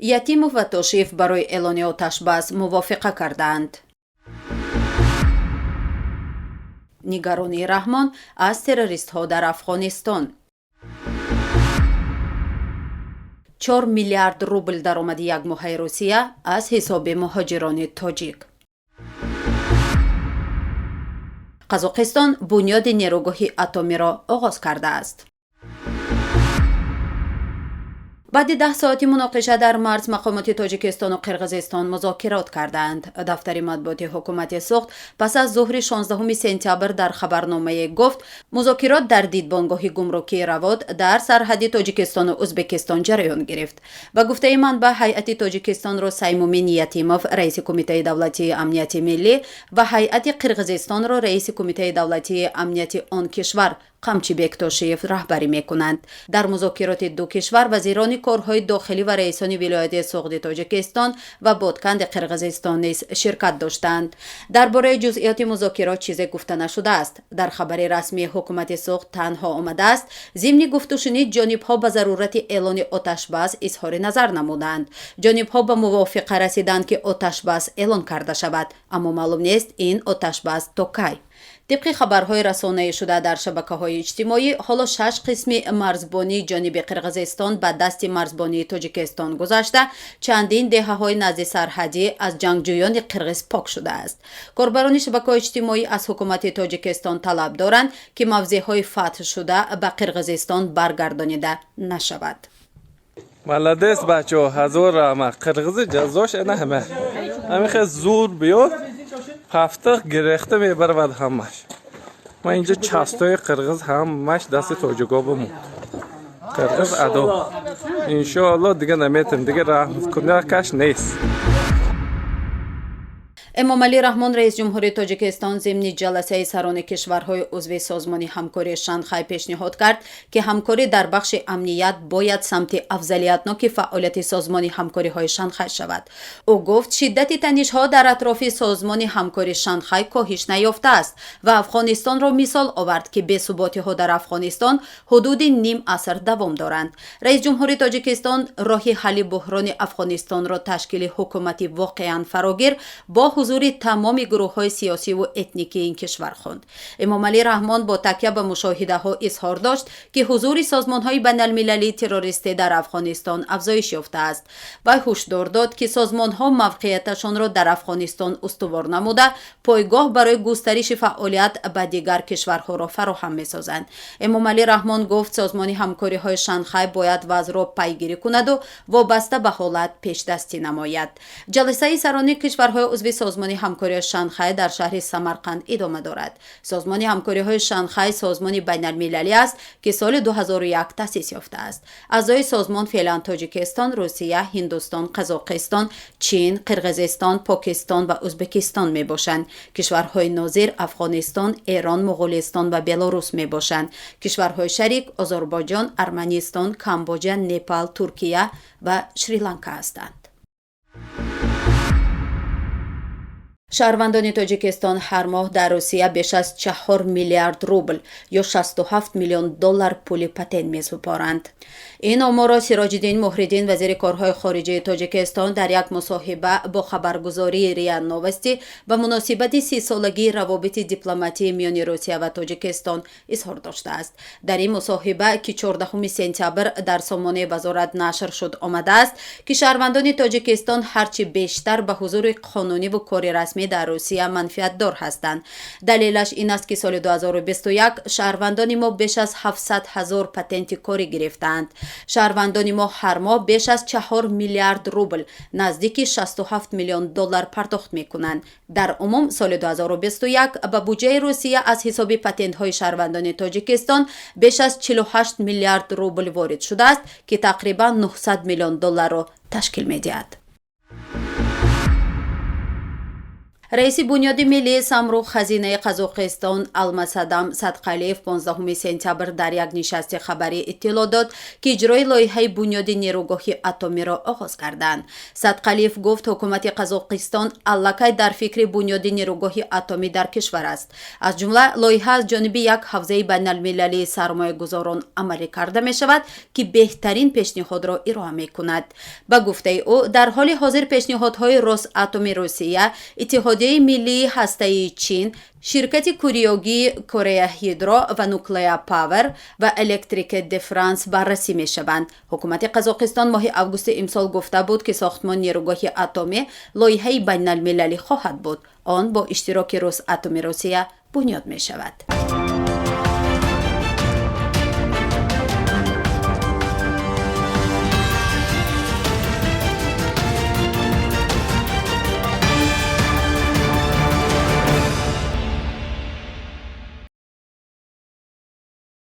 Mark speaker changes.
Speaker 1: Ятимов ва Тошиев барои эълони оташбас мувофиқа кардаанд. Нигаронии Раҳмон аз террористҳо дар Афғонистон. 4 миллиард рубл даромади якмоҳаи Русия аз ҳисоби муҳоҷирони тоҷик. Қазоқистон бунёди нерӯгоҳи атомиро оғоз кардааст. Баъди 10 соати муноқиша дар марз мақомоти Тоҷикистону Қирғизистон музокирот кардаанд. Дафтари матбуоти ҳукумати Суғд пас аз зуҳри 16 сентябр дар хабарномае гуфт, музокирот дар дидбонгоҳи гумрукии Равот дар сарҳади Тоҷикистону Ӯзбекистон ҷараён гирифт. Ба гуфтаи манбаъ, ҳайати Тоҷикистонро Саймумин Ятимов, раиси Кумитаи давлатии амнияти миллӣ, ва ҳайати Қирғизистонро раиси Кумитаи давлатии амнияти он кишвар Қамчибек Тошиев раҳбарӣ мекунанд. Дар музокироти ду кишвар вазирони корҳои дохилӣ ва раисони вилояти Суғди Тоҷикистон ва Ботканди Қирғизистон низ ширкат доштанд. Дар бораи ҷузъиёти музокирот чизе гуфта нашудааст. Дар хабари расмии ҳукумати Суғд танҳо омадааст, зимни гуфтушунид ҷонибҳо ба зарурати эълони оташбас изҳори назар намуданд. Ҷонибҳо ба мувофиқа расиданд, ки оташбас эълон карда шавад, аммо маълум нест, ин оташбас то кай. Тибқи хабарҳои расонаӣ шуда дар шабакаҳои иҷтимоӣ, ҳоло шаш қисми марзбонии ҷониби Қирғизистон ба дасти марзбонии Тоҷикистон гузашта, чандин деҳаҳои назди сарҳадӣ аз ҷангҷӯёни қирғиз пок шудааст. Корбарони шабакаҳои иҷтимоӣ аз ҳукумати Тоҷикистон талаб доранд, ки мавзеъҳои фатҳшуда ба Қирғизистон баргардонида нашавад.
Speaker 2: Молодец, бачаҳо, ҳазор раҳмат. Қирғизи ҷазош ана ҳама ҳамихе зур биёд, ҳафта гирехта мебаравад ҳамаш. Ма инҷа частои қирғиз ҳамаш дасти тоҷико бимонд. Қирғиз адо, иншоалло, дига наметем, дига раҳмкунакаш нест.
Speaker 1: Эмомалӣ Раҳмон, раис ҷумҳури Тоҷикистон, зимни ҷаласаи сарони кишварҳои узви Созмони ҳамкории Шанхай пешниҳод кард, ки ҳамкорӣ дар бахши амният бояд самти афзалиятноки фаъолияти Созмони ҳамкориҳои Шанхай шавад. Ӯ гуфт, шиддати танишҳо дар атрофи Созмони ҳамкори Шанхай коҳиш наёфтааст ва Афғонистонро мисол овард, ки бесуботиҳо дар Афғонистон ҳудуди ним аср давом доранд. Раис ҷумҳури Тоҷикистон роҳи ҳалли буҳрони Афғонистонро ташкили ҳукумати воқеан фарогир бо ҳузури тамоми гурӯҳҳои сиёсиву этникии ин кишвар хонд. Эмомалӣ Раҳмон бо такя ба мушоҳидаҳо изҳор дошт, ки ҳузури созмонҳои байналмилалии террористӣ дар Афғонистон афзоиш ёфтааст. Вай ҳушдор дод, ки созмонҳо мавқеияташонро дар Афғонистон устувор намуда, пойгоҳ барои густариши фаъолият ба дигар кишварҳоро фароҳам месозанд. Эмомалӣ Раҳмон гуфт, Созмони ҳамкориҳои Шанхай бояд вазъро пайгирӣ кунаду вобаста ба ҳолат пешдастӣ намояд. Ҷаласаи сарони кишварҳои узви Созмони ҳамкории Шанхай дар шаҳри Самарқанд идома дорад. Созмони ҳамкориҳои Шанхай созмони байналмилалӣ аст, ки соли 2001 таъсис ёфтааст. Аъзои созмон феълан Тоҷикистон, Русия, Ҳиндустон, Қазоқистон, Чин, Қирғизистон, Покистон ва Ӯзбекистон мебошанд. Кишварҳои нозир Афғонистон, Эрон, Муғулистон ва Белорус мебошанд. Кишварҳои шарик Озарбойҷон, Арманистон, Камбоҷа, Непал, Туркия ва Шри-Ланка ҳастанд. Шаҳрвандони Тоҷикистон ҳар моҳ дар Русия беш аз 4 миллиард рубл ё 67 миллион доллар пули патент месупоранд. Ин оморро Сироҷиддин Муҳриддин, вазири корҳои хориҷии Тоҷикистон, дар як мусоҳиба бо хабаргузории РИА Новости ба муносибати 30-солагии равобити дипломатии миёни Русия ва Тоҷикистон изҳор доштааст. Дар ин мусоҳиба, ки 14 сентябр дар сомонаи вазорат нашр шуд, омадааст, ки шаҳрвандони Тоҷикистон ҳарчи бештар ба ҳузури қонуниву кори расмӣ дар Русия манфиатдор ҳастанд. Далелаш ин аст, ки соли 2021 шаҳрвандони мо беш аз 700 ҳазор патенти корӣ гирифтаанд. Шаҳрвандони мо ҳар моҳ беш аз 4 миллиард рубл, наздики 67 миллион доллар, пардохт мекунанд. Дар умум соли 2021 ба буҷаи Русия аз ҳисоби патентҳои шаҳрвандони Тоҷикистон беш аз 48 миллиард рубл ворид шудааст, ки тақрибан 900 миллион долларро ташкил медиҳад. Раиси Бунёди миллии Самруқ Хазинаи Қазоқистон Алмасадам Садқалиев 15 сентябр дар як нишасти хабарӣ иттилоъ дод, ки иҷрои лоиҳаи бунёди нерӯгоҳи атомиро оғоз карданд. Садқалиев гуфт, ҳукумати Қазоқистон аллакай дар фикри бунёди нерӯгоҳи атомӣ дар кишвар аст. Аз ҷумла лоиҳа аз ҷониби як ҳавзаи байналмилалии сармоягузорон амалӣ карда мешавад, ки беҳтарин пешниҳодро ироа мекунад. Ба гуфтаи ӯ, дар ҳоли ҳозир пешниҳодҳои Росатоми Русия, Иттиҳодияи миллии ҳастаии Чин, ширкати куриёгии Корея Ҳидро ва Нуклеа Павер ва Электрике де Франс баррасӣ мешаванд. Ҳукумати Қазоқистон моҳи августи имсол гуфта буд, ки сохтмони нерӯгоҳи атомӣ лоиҳаи байналмилалӣ хоҳад буд. Он бо иштироки Росатоми Русия бунёд мешавад.